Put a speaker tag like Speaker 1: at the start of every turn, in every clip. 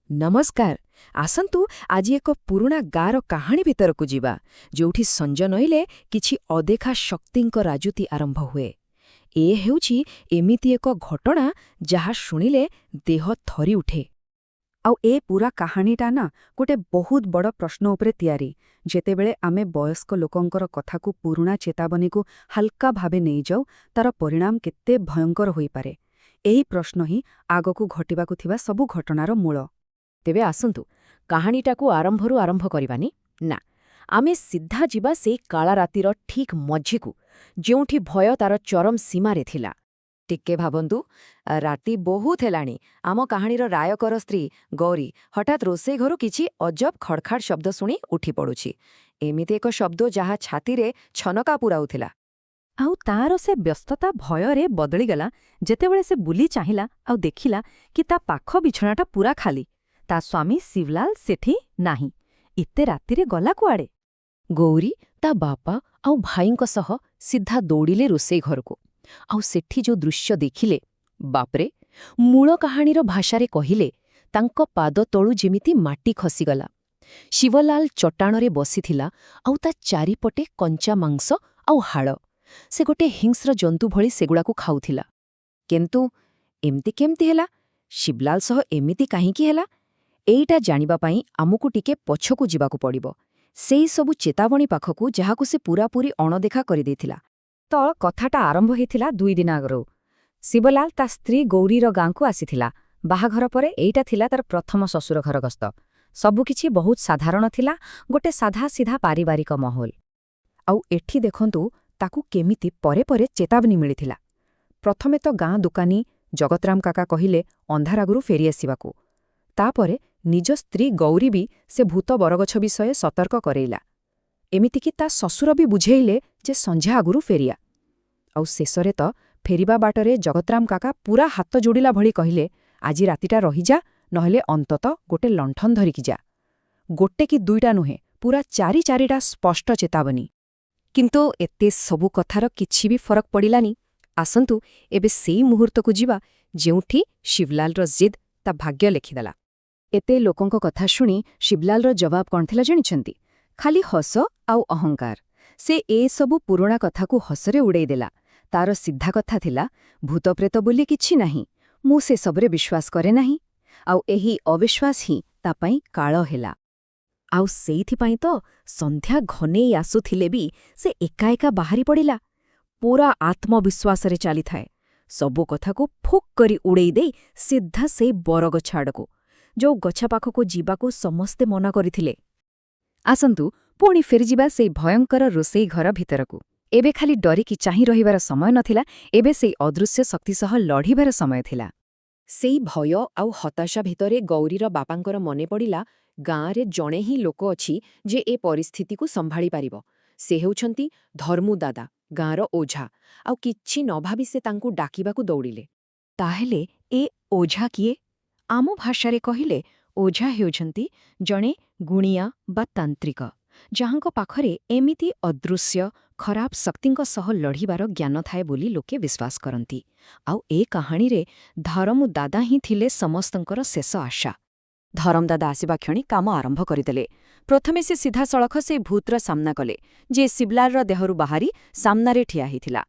Speaker 1: ନମସ୍କାର। ଆସନ୍ତୁ ଆଜି ଏକ ପୁରୁଣା ଗାଁର କାହାଣୀ ଭିତରକୁ ଯିବା, ଯୋଉଠି ସଞ୍ଜ ନଇଲେ କିଛି ଅଦେଖା ଶକ୍ତିଙ୍କ ରାଜୁତି ଆରମ୍ଭ ହୁଏ। ଏ ହେଉଛି ଏମିତି ଏକ ଘଟଣା ଯାହା ଶୁଣିଲେ ଦେହ ଥରି ଉଠେ।
Speaker 2: ଆଉ ଏ ପୁରା କାହାଣୀଟା ନା ଗୋଟେ ବହୁତ ବଡ଼ ପ୍ରଶ୍ନ ଉପରେ ତିଆରି। ଯେତେବେଳେ ଆମେ ବୟସ୍କ ଲୋକଙ୍କର କଥାକୁ, ପୁରୁଣା ଚେତାବନୀକୁ ହାଲକା ଭାବେ ନେଇଯାଉ, ତାର ପରିଣାମ କେତେ ଭୟଙ୍କର ହୋଇପାରେ। ଏହି ପ୍ରଶ୍ନ ହିଁ ଆଗକୁ ଘଟିବାକୁ ଥିବା ସବୁ ଘଟଣାର ମୂଳ।
Speaker 1: ତେବେ ଆସନ୍ତୁ କାହାଣୀଟାକୁ ଆରମ୍ଭରୁ ଆରମ୍ଭ କରିବାନି ନା, ଆମେ ସିଧା ଯିବା ସେଇ କାଳା ରାତିର ଠିକ୍ ମଝିକୁ, ଯେଉଁଠି ଭୟ ତାର ଚରମ ସୀମାରେ ଥିଲା। ଟିକେ ଭାବନ୍ତୁ, ରାତି ବହୁତ ହେଲାଣି। ଆମ କାହାଣୀର ରାୟକର ସ୍ତ୍ରୀ ଗୌରୀ ହଠାତ୍ ରୋଷେଇ ଘରୁ କିଛି ଅଜବ ଖଡ଼ଖାଡ଼ ଶବ୍ଦ ଶୁଣି ଉଠି ପଡ଼ୁଛି। ଏମିତି ଏକ ଶବ୍ଦ ଯାହା ଛାତିରେ ଛନକା ପୁରାଉଥିଲା।
Speaker 2: ଆଉ ତାର ସେ ବ୍ୟସ୍ତତା ଭୟରେ ବଦଳିଗଲା ଯେତେବେଳେ ସେ ବୁଲି ଚାହିଁଲା ଆଉ ଦେଖିଲା କି ତା ପାଖ ବିଛଣାଟା ପୂରା ଖାଲି। ତା ସ୍ୱାମୀ ଶିବଲାଲ ସେଠି ନାହିଁ। ଏତେ ରାତିରେ ଗଲା କୁଆଡ଼େ?
Speaker 1: ଗୌରୀ ତା ବାପା ଆଉ ଭାଇଙ୍କ ସହ ସିଧା ଦୌଡ଼ିଲେ ରୋଷେଇ ଘରକୁ। ଆଉ ସେଠି ଯୋଉ ଦୃଶ୍ୟ ଦେଖିଲେ, ବାପରେ! ମୂଳ କାହାଣୀର ଭାଷାରେ କହିଲେ, ତାଙ୍କ ପାଦ ତଳୁ ଯେମିତି ମାଟି ଖସିଗଲା। ଶିବଲାଲ ଚଟାଣରେ ବସିଥିଲା ଆଉ ତା ଚାରିପଟେ କଞ୍ଚା ମାଂସ ଆଉ ହାଡ଼। ସେ ଗୋଟେ ହିଂସ୍ର ଜନ୍ତୁ ଭଳି ସେଗୁଡ଼ାକୁ ଖାଉଥିଲା। କିନ୍ତୁ ଏମିତି କେମିତି ହେଲା? ଶିବଲାଲ ସହ ଏମିତି କାହିଁକି ହେଲା? ଏଇଟା ଜାଣିବା ପାଇଁ ଆମକୁ ଟିକେ ପଛକୁ ଯିବାକୁ ପଡ଼ିବ, ସେଇ ସବୁ ଚେତାବନୀ ପାଖକୁ ଯାହାକୁ ସେ ପୂରାପୂରି ଅଣଦେଖା କରିଦେଇଥିଲା।
Speaker 2: ତ କଥାଟା ଆରମ୍ଭ ହେଇଥିଲା 2 ଦିନ ଆଗରୁ। ଶିବଲାଲ ତା ସ୍ତ୍ରୀ ଗୌରୀର ଗାଁକୁ ଆସିଥିଲା। ବାହାଘର ପରେ ଏଇଟା ଥିଲା ତାର ପ୍ରଥମ ଶ୍ୱଶୁର ଘର ଗସ୍ତ। ସବୁକିଛି ବହୁତ ସାଧାରଣ ଥିଲା, ଗୋଟେ ସାଧା ସିଧା ପାରିବାରିକ ମାହୋଲ। ଆଉ ଏଠି ଦେଖନ୍ତୁ ତାକୁ କେମିତି ପରେ ପରେ ଚେତାବନୀ ମିଳିଥିଲା। ପ୍ରଥମେ ତ ଗାଁ ଦୋକାନୀ ଜଗତରାମ କାକା କହିଲେ ଅନ୍ଧାର ଆଗରୁ ଫେରିଆସିବାକୁ। ତାପରେ ନିଜ ସ୍ତ୍ରୀ ଗୌରୀ ବି ସେ ଭୂତ ବରଗଛ ବିଷୟ ସତର୍କ କରେଇଲା। ଏମିତିକି ତା ଶ୍ୱଶୁର ବି ବୁଝେଇଲେ ଯେ ସନ୍ଧ୍ୟା ଆଗରୁ ଫେରିଆ। ଆଉ ଶେଷରେ ତ ଫେରିବା ବାଟରେ ଜଗତରାମ କାକା ପୂରା ହାତ ଯୋଡ଼ିଲା ଭଳି କହିଲେ, ଆଜି ରାତିଟା ରହିଯା, ନହେଲେ ଅନ୍ତତଃ ଗୋଟେ ଲଣ୍ଠନ ଧରିକି ଯା। ଗୋଟେ କି ଦୁଇଟା ନୁହେଁ, ପୂରା ଚାରି ଚାରିଟା ସ୍ପଷ୍ଟ ଚେତାବନୀ।
Speaker 1: କିନ୍ତୁ ଏତେ ସବୁ କଥାର କିଛି ବି ଫରକ ପଡ଼ିଲାନି। ଆସନ୍ତୁ ଏବେ ସେଇ ମୁହୂର୍ତ୍ତକୁ ଯିବା ଯେଉଁଠି ଶିବଲାଲର ଜିଦ୍ ତା ଭାଗ୍ୟ ଲେଖିଦେଲା। ଏତେ ଲୋକଙ୍କ କଥା ଶୁଣି ଶିବଲାଲର ଜବାବ କ'ଣ ଥିଲା ଜାଣିଛନ୍ତି? ଖାଲି ହସ ଆଉ ଅହଙ୍କାର। ସେ ଏସବୁ ପୁରୁଣା କଥାକୁ ହସରେ ଉଡ଼େଇଦେଲା। ତାର ସିଧା କଥା ଥିଲା, ଭୂତପ୍ରେତ ବୋଲି କିଛି ନାହିଁ, ମୁଁ ସେସବୁରେ ବିଶ୍ୱାସ କରେ ନାହିଁ। ଆଉ ଏହି ଅବିଶ୍ୱାସ ହିଁ ତା ପାଇଁ କାଳ ହେଲା। ଆଉ ସେଇଥିପାଇଁ ତ ସନ୍ଧ୍ୟା ଘନେଇ ଆସୁଥିଲେ ବି ସେ ଏକା ଏକା ବାହାରି ପଡ଼ିଲା। ପୂରା ଆତ୍ମବିଶ୍ୱାସରେ ଚାଲିଥାଏ, ସବୁ କଥାକୁ ଫୁକ୍ କରି ଉଡ଼େଇ ଦେଇ ସିଧା ସେଇ ବରଗଛ ଆଡ଼କୁ, ଯୋଉ ଗଛ ପାଖକୁ ଯିବାକୁ ସମସ୍ତେ ମନା କରିଥିଲେ। ଆସନ୍ତୁ ପୁଣି ଫେରିଯିବା ସେଇ ଭୟଙ୍କର ରୋଷେଇ ଘର ଭିତରକୁ। ଏବେ ଖାଲି ଡରିକି ଚାହିଁ ରହିବାର ସମୟ ନଥିଲା, ଏବେ ସେଇ ଅଦୃଶ୍ୟ ଶକ୍ତି ସହ ଲଢ଼ିବାର ସମୟ ଥିଲା। ସେଇ ଭୟ ଆଉ ହତାଶା ଭିତରେ ଗୌରୀର ବାପାଙ୍କର ମନେ ପଡ଼ିଲା, ଗାଁରେ ଜଣେ ହିଁ ଲୋକ ଅଛି ଯେ ଏ ପରିସ୍ଥିତିକୁ ସମ୍ଭାଳି ପାରିବ। ସେ ହେଉଛନ୍ତି ଧର୍ମୁ ଦାଦା, ଗାଁର ଓଝା। ଆଉ କିଛି ନ ଭାବି ସେ ତାଙ୍କୁ ଡାକିବାକୁ ଦୌଡ଼ିଲେ। ତାହେଲେ ଏ ଓଝା କିଏ? ଆମ ଭାଷାରେ କହିଲେ ଓଝା ହେଉଛନ୍ତି ଜଣେ ଗୁଣିଆ ବା ତାନ୍ତ୍ରିକ, ଯାହାଙ୍କ ପାଖରେ ଏମିତି ଅଦୃଶ୍ୟ ଖରାପ ଶକ୍ତିଙ୍କ ସହ ଲଢ଼ିବାର ଜ୍ଞାନ ଥାଏ ବୋଲି ଲୋକେ ବିଶ୍ୱାସ କରନ୍ତି। ଆଉ ଏ କାହାଣୀରେ ଧରମୁ ଦାଦା ହିଁ ଥିଲେ ସମସ୍ତଙ୍କର ଶେଷ ଆଶା। ଧରମଦାଦା ଆସିବା କ୍ଷଣି କାମ ଆରମ୍ଭ କରିଦେଲେ। ପ୍ରଥମେ ସେ ସିଧାସଳଖ ସେ ଭୂତର ସାମ୍ନା କଲେ, ଯେ ଶିବଲାଲର ଦେହରୁ ବାହାରି ସାମ୍ନାରେ ଠିଆ ହେଇଥିଲା।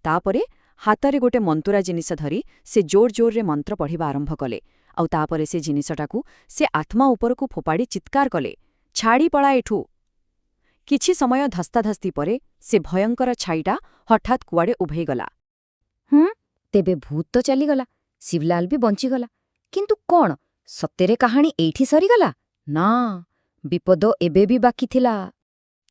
Speaker 1: ତାପରେ ହାତରେ ଗୋଟେ ମନ୍ତୁରା ଜିନିଷ ଧରି ସେ ଜୋର ଜୋରରେ ମନ୍ତ୍ର ପଢ଼ିବା ଆରମ୍ଭ କଲେ। ଆଉ ତାପରେ ସେ ଜିନିଷଟାକୁ ସେ ଆତ୍ମା ଉପରକୁ ଫୋପାଡ଼ି ଚିତ୍କାର କଲେ, ଛାଡ଼ି ପଳା ଏଠୁ! କିଛି ସମୟ ଧସ୍ତାଧସ୍ତି ପରେ ସେ ଭୟଙ୍କର ଛାଇଟା ହଠାତ୍ କୁଆଡ଼େ ଉଭେଇଗଲା। ତେବେ ଭୂତ ତ ଚାଲିଗଲା, ଶିବଲାଲ ବି ବଞ୍ଚିଗଲା। କିନ୍ତୁ କ'ଣ ସତରେ କାହାଣୀ ଏଇଠି ସରିଗଲା? ନା, ବିପଦ ଏବେ ବି ବାକି ଥିଲା।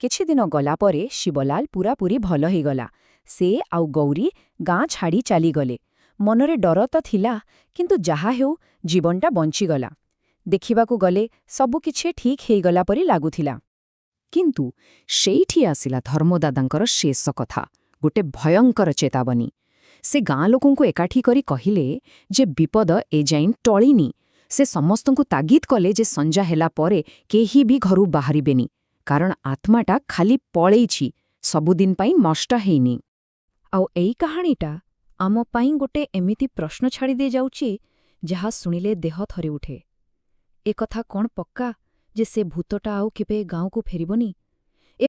Speaker 1: କିଛିଦିନ ଗଲା ପରେ ଶିବଲାଲ ପୂରାପୂରି ଭଲ ହେଇଗଲା। ସେ ଆଉ ଗୌରୀ ଗାଁ ଛାଡ଼ି ଚାଲିଗଲେ। ମନରେ ଡର ତ ଥିଲା, କିନ୍ତୁ ଯାହା ହେଉ ଜୀବନଟା ବଞ୍ଚିଗଲା। ଦେଖିବାକୁ ଗଲେ ସବୁକିଛି ଠିକ୍ ହେଇଗଲା ପରି ଲାଗୁଥିଲା। କିନ୍ତୁ ସେଇଠି ଆସିଲା ଧର୍ମଦାଦାଙ୍କର ଶେଷ କଥା, ଗୋଟେ ଭୟଙ୍କର ଚେତାବନୀ। ସେ ଗାଁ ଲୋକଙ୍କୁ ଏକାଠି କରି କହିଲେ ଯେ ବିପଦ ଏଯାଏଁ ଟଳିନି। ସେ ସମସ୍ତଙ୍କୁ ତାଗିଦ କଲେ ଯେ ସଞ୍ଜା ହେଲା ପରେ କେହି ବି ଘରୁ ବାହାରିବେନି, କାରଣ ଆତ୍ମାଟା ଖାଲି ପଳେଇଛି, ସବୁଦିନ ପାଇଁ ନଷ୍ଟ ହେଇନି।
Speaker 2: ଆଉ ଏଇ କାହାଣୀଟା ଆମ ପାଇଁ ଗୋଟେ ଏମିତି ପ୍ରଶ୍ନ ଛାଡ଼ିଦେଇ ଯାଉଛି, ଯାହା ଶୁଣିଲେ ଦେହ ଥରି ଉଠେ।
Speaker 1: ଏ କଥା କ'ଣ ପକ୍କା ଯେ ସେ ଭୂତଟା ଆଉ କେବେ ଗାଁକୁ ଫେରିବନି?